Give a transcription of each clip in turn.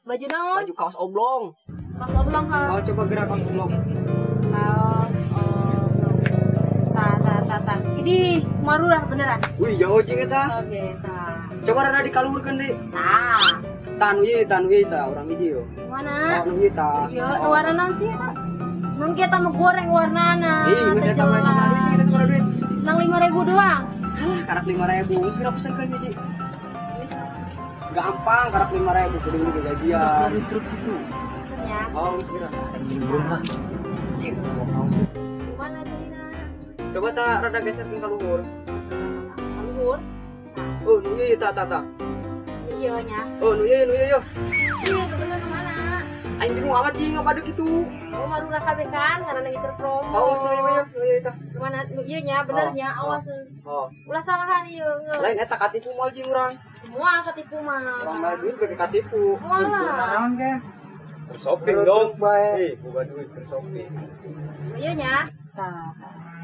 Baju naon? Baju kaos oblong. Kaos oblong ha. Oh, coba gerak kaos oblong. Kaos oblong. Ta. Ini marurah beneran. Wih, jauh cing eta. Oke, ta. Coba rada dikaluhurkeun deui. Tah. Tah nu ieu, tah nu ieu tah urang hiji yo. Mana? Oh, nu ieu tah. Ieu warna naon sih eta? Mun kita mah goreng warnana. Ih, geus eta mah sama duit, kita sabaraha duit? Nang 5.000 doang. Halah, karak 5.000, geus kira pesenkeun hiji. Gampang karak 5.000 kudu ge gajian. Dari truk itu. Pesennya. Oh, geus kira. Burung lah. Cing. Mana jadina? Coba tah rada geserkeun ka luhur. Ka luhur? Oh, nu ieu tah tah tah. Iya nya. Oh, nu ieu nu ieu yo. Iya, nu bener mana? Aing bingung amat jeung apa gitu. Oh, marurah kabeh kan karena lagi terpromo. Oh, nu ieu yo, nu ieu tah. Mana nu ieu nya bener nya, awas. Oh. Ulah salahan ieu ngeus. Lain eta katipu moal jeung urang. Semua katipu mah. Urang mah duit bege katipu. Moal lah. Naon ge? Shopping dong. Ih, boga duit keur shopping. Ieu nya. Tah.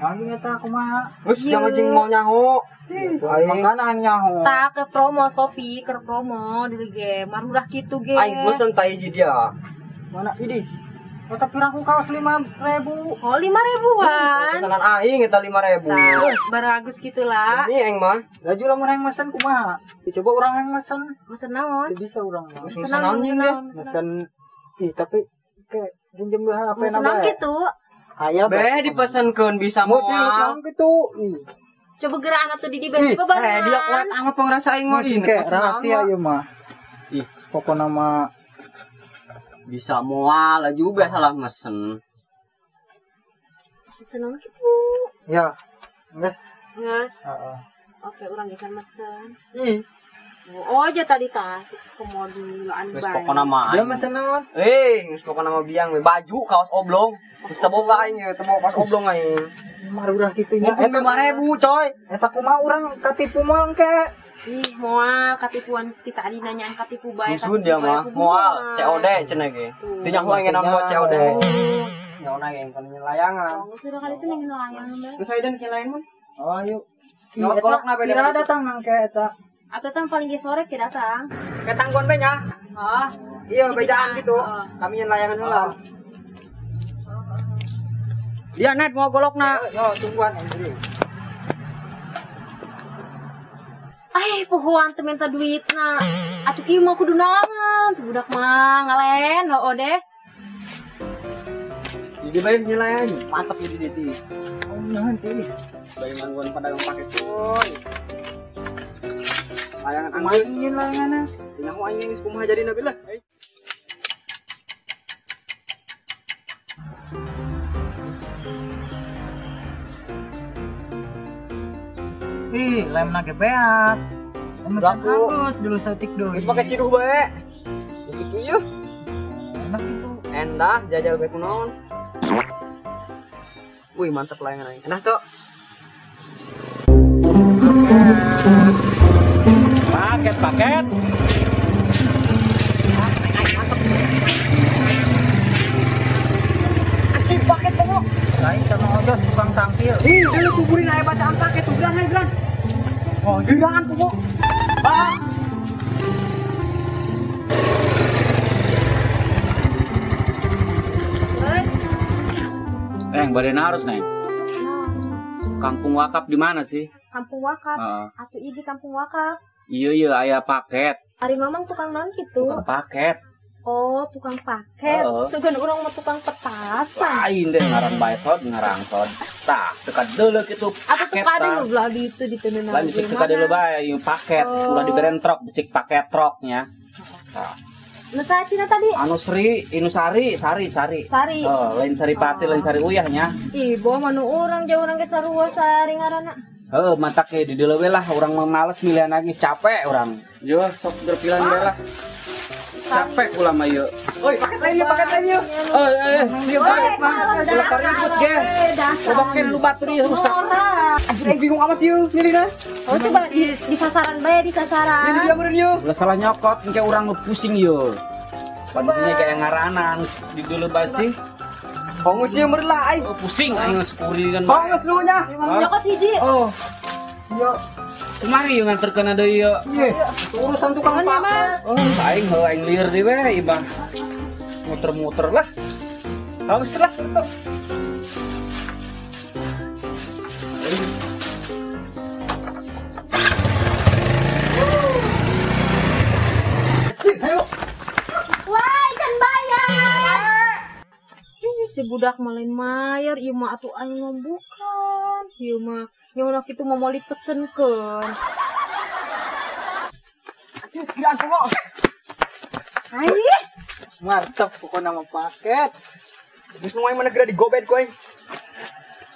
Naon eta kumaha? Geus jangan jeung mau nyaho. Aing makana nyaho. Tah ke promo Shopee, ke promo di ge. Marurah kitu ge. Aing mesen tah hiji dia. Mana ini? Eta pirang ku kaos 5.000. Oh, 5.000-an. Pesanan aing eta 5.000. Tah, baragus gitulah. Ini aing mah. Laju lamun aing mesen kumaha? Coba urang aing mesen. Mesen naon? Teu bisa urang mah. Mesen naon jeung dia? Mesen ih tapi ke pinjem HP Mesen na naon bae. kitu? Aya bae dipesenkeun bisa moal. Mesen kitu. Ih. Coba gerak atuh di di bae bebarengan. Dia kuat amat pengrasa aing mah. Ih, rahasia ieu mah. Ih, pokona mah bisa moal juga salah mesen. Mesen naon kitu? Ya. Geus. Geus. Heeh. Oke, urang geus mesen. Ih. Oh aja tadi tas komodulaan Geus bae. pokona mah. Dia mesen naon? Eh, geus pokona mah biang we baju kaos oblong. Geus teu boga aing teu boga kaos oblong aing. Marurah kitu nya. Mumpung 5.000 coy. Eta kumaha urang katipu moal engke. Ih, moal katipuan ti tadi nanyaan katipu bae. Musun dia mah moal COD cenah ge. Teu nyaho aing nang COD. Nyaho na aing kan layangan. Oh, sudah kali itu nang layangan bae. Geus ayeuna ke lain mun. Oh, ayo. Nyot kolokna beda. Kira datang nang ke eta. Atau tang paling ge sore ke datang. Ke tangguan bae nya. Oh. Iya, bejaan gitu. Oh. Kami nyen layangan heula. Dia net mau golokna. Yo, tungguan anjir. Ai, pohoan teu minta duitna. Atuh kieu mah kudu nalangan, sebudak mah ngalen heuh deh. Jadi bae nyen mantap ya di dieu. Oh, naon teh. Bae mangguan pada yang pakai coy. Layangan anggeus nyen layanganna. Dina ho aing geus kumaha jadina billah. Ih, lemna ge beak. Anggus dulu saeutik deui. Geus pake ciduh bae. Kitu ieu. Enak kitu. Endah jajal bae kunaon. Wih, mantap layangan aing. Enak tuh. Paket, paket. Anjing paket pokok. Lain sama ojos tukang tangkil. Ih, dulu kuburin aya bacaan paket tuh geran geran. Oh, gerangan pokok. Ah. Neng, bade harus, Neng. Kampung Wakaf di mana sih? Kampung Wakaf. Atuh ieu di Kampung Wakaf. Iya iya aya paket. Ari mamang tukang naon kitu? Tukang paket. Oh, tukang paket. Sugan urang mah tukang petasan. Lain deh ngaran bae sod ngarangsod. Tah, teu kadeuleu kitu. Atuh teu kadeuleu belah ditu diteuneunan. Lain bisik teu kadeuleu bae ieu paket, ulah diberen truk bisik paket truknya. Tah. Nu saha cina tadi? Anu Sri, inu Sari, Sari, Sari. Sari. Oh, lain Saripati, lain Sari Uyah nya. Ih, boh mah nu urang jauh urang ge sarua Sari ngaranna. Heuh, matak ge di dieu we lah urang mah males milihan lagi capek urang. Yo, sok gerpilan bae lah. Capek kula mah ieu. Oi, paket lain ieu, paket lain ieu. Ieu paket mah. Ulah karibut ge. Loba lu batur ieu rusak. Anjir aing bingung amat ieu milihna. Oh, coba di sasaran bae, di sasaran. Ini dia meureun ieu. Ulah salah nyokot engke urang mah pusing ieu. Padahal kayak ngaranan di dulu basi. Hongus ieu meureun lah aing. Oh, pusing aing geus kurian. Hongus lu nya. Nyokot hiji. Oh. Yo. Kumaha ieu nganterkeun deui ieu? Ieu urusan tukang paket. Oh, aing heuh aing lieur deui we ieu mah. Muter-muter lah. Haus lah. Wah, ikan bayar. Ih, si budak mah lain mayar, ieu mah atuh aing ngombukan. Ieu mah nyauna kitu mah moal dipesenkeun. Anjir, gila kok. Ai, mantap pokoknya nama paket. Geus nu aing mah geura digobet ku aing.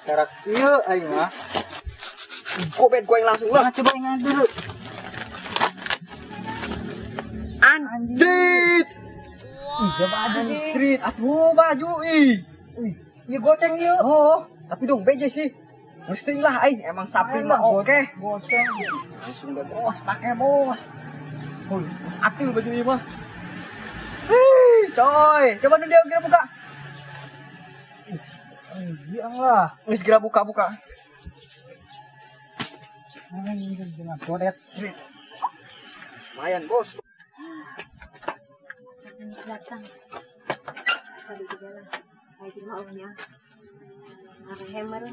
Karak ieu aing mah. Gobet ku aing langsung lah. Nah, coba aing dulu. Anjrit. Ih, coba anjrit. Atuh baju ih. Ih, ieu goceng ieu. Oh, tapi dong BJ sih. Mesti lah aing emang sapi mah oke. Goceng. Langsung deh bos, pakai bos. Woi, bos atil baju ieu mah. Hei, coy, coba dulu dia geura buka. Iya lah. Geus geura buka-buka. Anjir, dengan godet. Lumayan, bos. Datang. Tadi di jalan. Ayo di rumah nya. Ngarehemer.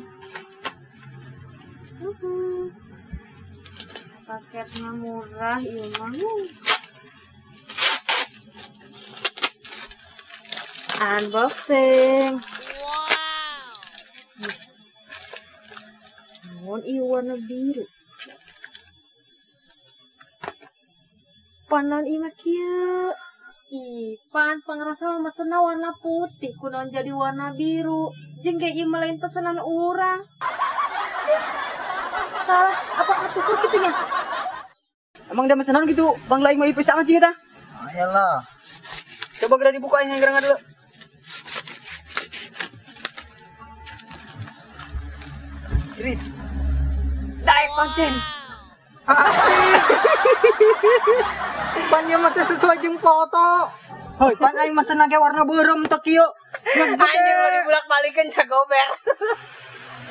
Paketnya murah ieu mah. Unboxing. Wow. Naon ieu warna biru. Panon ieu mah kieu. Ih, pan pangrasa mah mesenna warna putih kunaon jadi warna biru. Jeung ge ieu mah lain pesanan urang. Salah, apa katukur kitu nya? Emang dia mesenan gitu, Bang lain mah ieu pisang anjing eta. Ayolah. Coba geura dibuka aing geura dulu. Cerit. Daek pancen. Pan ieu mah teh sesuai jeung foto. Hoi, pan aing mesen ge warna beureum teh kieu. Anjing mau dibulak-balikeun jagober.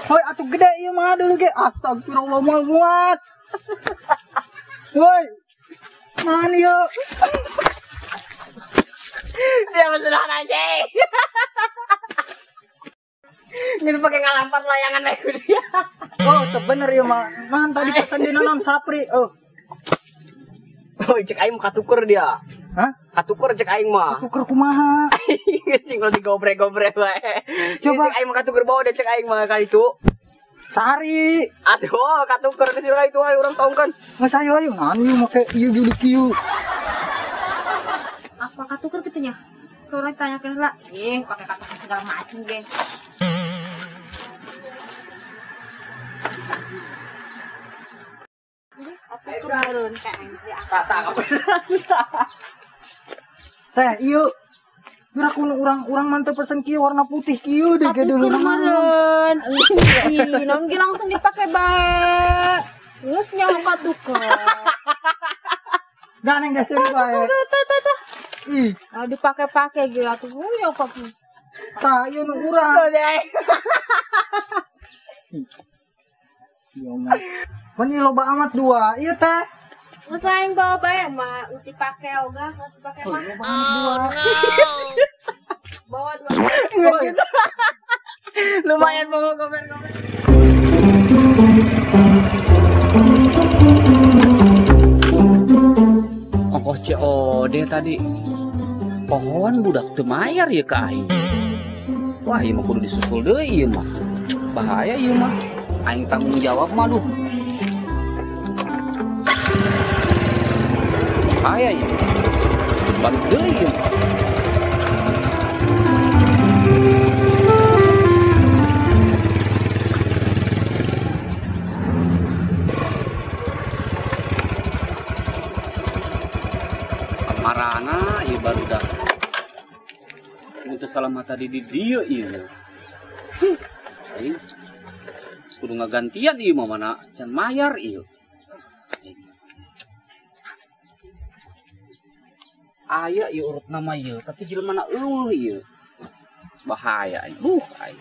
Hoi, atuh gede ieu mah dulu ge. Astagfirullah moal muat. Woi. Naon ieu? Dia mesenan anjing. Geus pake ngalampar layangan bae ku dia. Oh, teu bener ieu mah. Naon tadi pesen dina naon Sapri. Oh. Oh, cek aing mah katukur dia. Hah? Katukur cek aing mah. Katukur kumaha? Sing lo digobre-gobre bae. Coba cek aing mah katukur bawa deh cek aing mah kali itu. Sari. Aduh, katukur geus itu ayo urang tongkeun. Geus ayo ayo naon ieu make ieu juli kieu. Apa katukur kitu nya? Kurang tanyakeun heula. Ih, pake katukur segala macam ge. Teh, ieu geura kuno urang-urang mah teu pesen kieu warna putih kieu deh ge dulu. Kemarin. Ih, naon ge langsung dipake bae. Geus nyaho katukur. Da neng dasar bae. Tah. Ih, kalau dipake-pake ge atuh nyaho katukur. Tah, ieu nu urang. Ieu mah. Pan ieu loba amat dua, ieu teh. Geus aing bawa bae mah, geus dipake ogah, geus dipake mah. Loba amat dua. Bawa dua. Lumayan bawa komen-komen. Ongkoh COD tadi. Pohon budak teu mayar ieu ka aing. Wah, ieu mah kudu disusul deui ieu mah. Bahaya ieu mah. Aing tanggung jawab mah duh. Bahaya ieu. Balik deui ieu mah. Marana ieu barudak. Mun teu salah mah tadi di dieu ieu. Aing kudu ngagantian ieu mah mana can mayar ieu. Aya ieu urut nama ieu, tapi jelema na eueuh ieu. Bahaya aing. Aing.